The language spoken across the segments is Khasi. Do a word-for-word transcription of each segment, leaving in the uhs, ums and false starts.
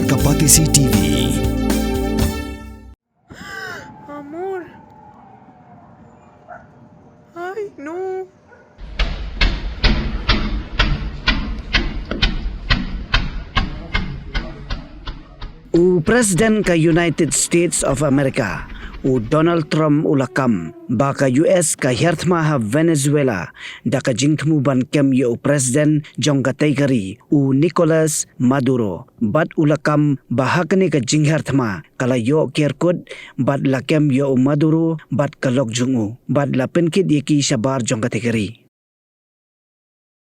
Ka Batesi T V. Amor. Ay, no. U President ka United States of America, u Donald Trump, u la kam ba ka U S ka hiar thma ha Venezuela da ka jingthmu ban kem ïa u President jong katei ka ri, u Nicolas Maduro, bad u la kam ba ha kane ka jinghiar thma ka la ïoh kiar kut bad la kem ïa u Maduro bad ka lok jong u, bad la pynkit ïa ki shabar jong katei ka ri.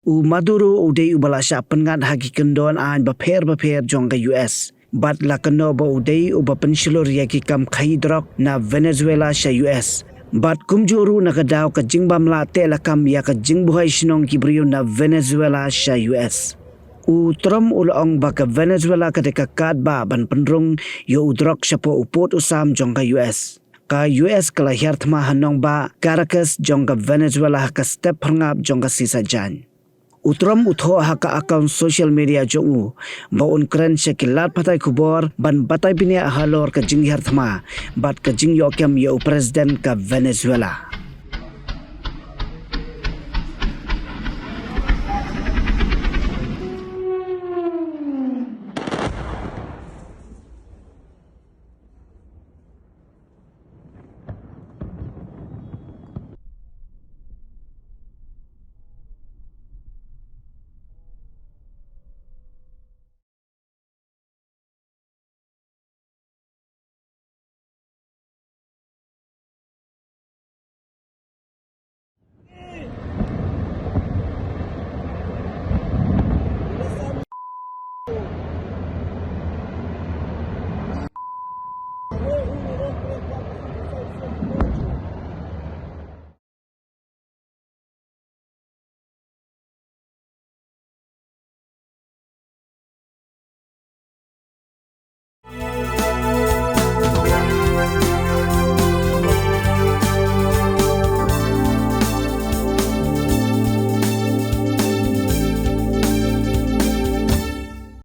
U Maduro u dei uba la shah pynngat ha ki kyndon aiñ bapher bapher jong ka U S, bad la kynnoh ba u dei uba pynshlur ïa ki kam khaïi drok na Venezuela sha U S. Bad kumjuh ruh na ka daw ka jingbam lah teh la kam ïa ka jingbuhai shnong ki briew na Venezuela sha U S. U Trump u la ong ba ka Venezuela ka dei ka katba ban pynrung ïa u drok shapoh u pud u sam jong ka U S. Ka U S ka la hiar thma ha nongbah Caracas jong ka Venezuela ha ka step phyrngap jong ka sisa jaiñ. U Trump u thoh ha ka account social media jong u ba un kren sha ki lad pathai khubor ban batai bniah halor ka jinghiar thma bad ka jingïoh kem ïa u President ka Venezuela.